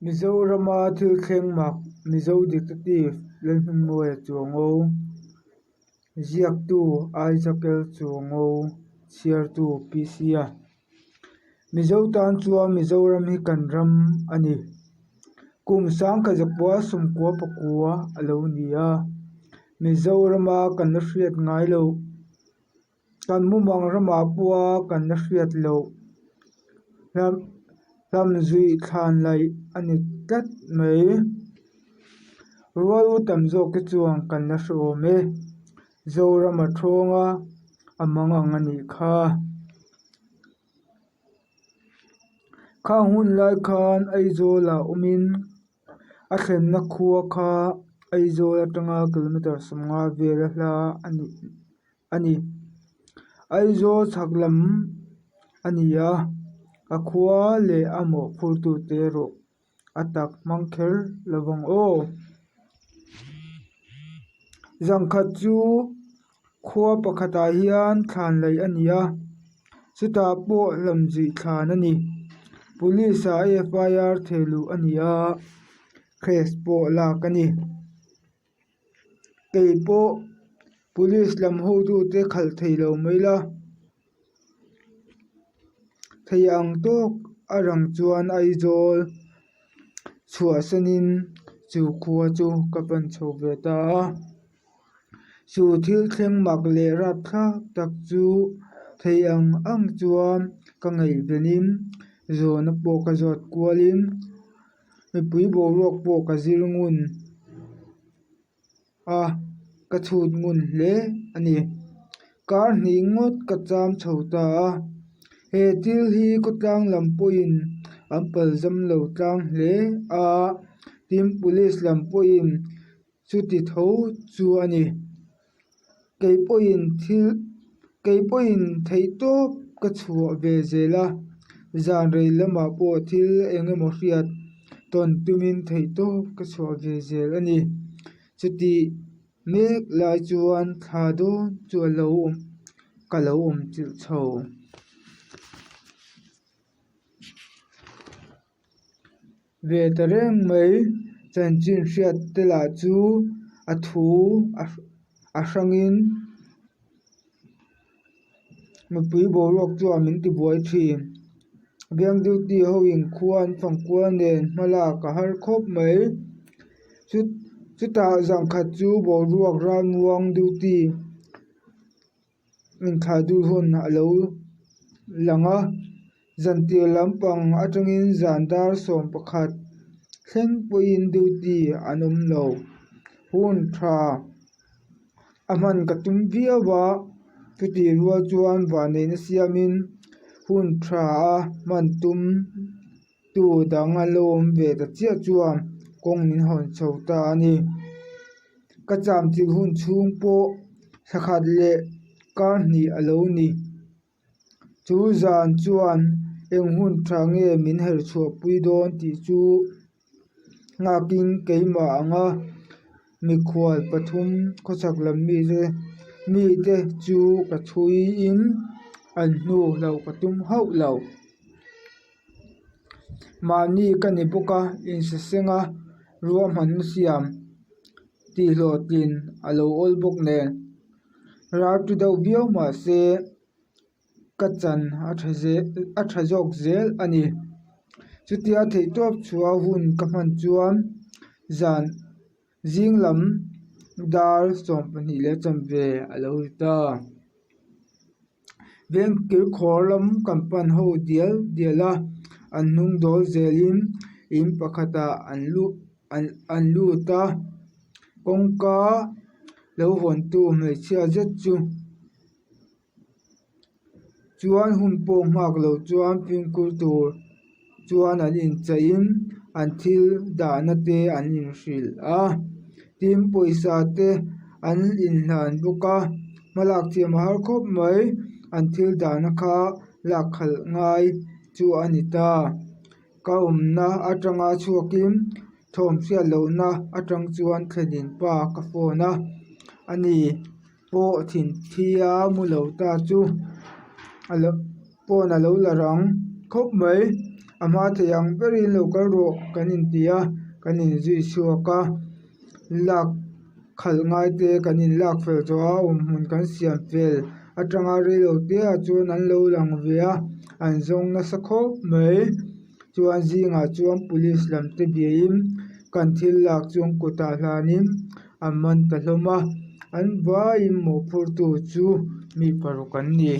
Mizorama thil thleng mak Mizo Detective Lalhmingmawia Chuango, Ziaktu Aizakel Chuango, Chhiartu PC-a. Mizo tan chuan Mizoram hi kan ram a ni. Kum sangkhat zakua sawmkua pakua a lo ni a, Mizorama kan la hriat ngai loh. Kan mumang ramah pawha kan la hriat loh hlam hlamzuih thlan laih a ni tlat mai. Rual u tam zawk te chuan kan la hre awm e. Zoram a thawng a, a mang ang a nih kha. Khang hun lai khan Aizawl ah awmin A thlenna khua kha Aizawl atanga kilometre 50 vela hla a ni. Aizawl chhak lam a ni a, a khua leh a mawhphurtute erawh a tak hmang kher lo vang aw. Zangkhat chu khua pakhatah hian thlan laih a ni a, chutah pawh lamzuih thlan a ni. Police ah FIR theh luh a ni a, case pawh lak a ni. Kei pawh police lam hotute khalh thei lo mai la, thei ang tawk a rang chuan Aizawl chhuahsanin chu khua chu ka pan chho ve ta a. Chu thil thleng mak leh rapthlak tak chu thei ang ang chuan ka ngaihvenin zawhna pawh ka zawt kualin mipui boruak pawh ka zir ngun a, ka chhut ngun hle a ni. Kar hnih ngawt ka cham chho ta a, he thil hi khawtlang lam pawhin an palzam lo tlang hle a, tin police lam pawhin Chuti tho chu a ni. Kei pawhin thil kei pawhin theihtawp ka chhuah ve zel a, zan rei lamah pawh thil eng emaw hriat tawn tumin theihtawp ka chhuah ve zel a ni. Chuti mek lai chuan thla dawn chu a lo awm ka lo awm chilh chho. Ve ta reng mai chanchin hriat te lah chu a thu a hrangin mipui boruak chuan min ti buai thin. Veng duty ho in khua an fang kual nen hma lak a har khawp mai. Chutah zan khat chu boruak ralmuang duty. Inthlah duh hun a lo lang a, zantir lampang atangin zan dar 11 thleng pawhin duty an awm lo. Hun tha a hman ka tum viau a, chutih rual chuan vanneihna siamin hun tha a hman tum tu dang an lo awm ve ta chiah chuan kawng min hawn chho ta a ni. Ka cham chilh hun chhung pawh thla khat leh kar hnih a lo ni. Chu zan chuan eng hun tha nge min her chhuah pui dawn tih chu nghakin keimah anga mikhual pathum khawchhak lam mite mite chu ka chhuiin an hnu hlauh ka tum hauh lo. Mahni ka ni bawk a, insasenga ruahmanna siam tihhlawhtlin a lo awl bawk nen. Raltu deuh viau mah se ka chan a tha zawk zel a ni. Chutia theihtawp chhuah hun ka hman chuan zan zing lam dar 12 leh chanve a lo ri ta. Veng kilkhawr lam kan pan ho dial dial a, an hnung dawl zelin in pakhatah an luh an lut a, kawngka lo hawntu hmeichhia zet chu chuan hun pawh nghak lo chuan fimkhur tur chuan an incheiin an thil dahna te an inhrilh a, tin pawisa te an inhlan bawk a, hmalak thiam a har khawp mai an thil dahna kha lak khalh ngai chu a ni ta. Ka awmna atanga chhuakin thawm hriat lohna atang chuan thlenin pa ka phone a, ani pawh thinthi a mu lo ta chu a lo phone a lo la rang khawp mai. A hma thei ang berin lo kal rawh kan inti a, kan inzui chhuak a, lak khalh ngai te kan inlak fel tawh a, awmhmun kan siam fel atanga reilo te ah chuan an lo lang ve a, an zawng nasa khawp mai. Chuan zingah chuan police lam te biain kan thil lak chu an kutah hlanin an man ta hlawm a, an vaiin mawhphurtu chu mi paruk an ni.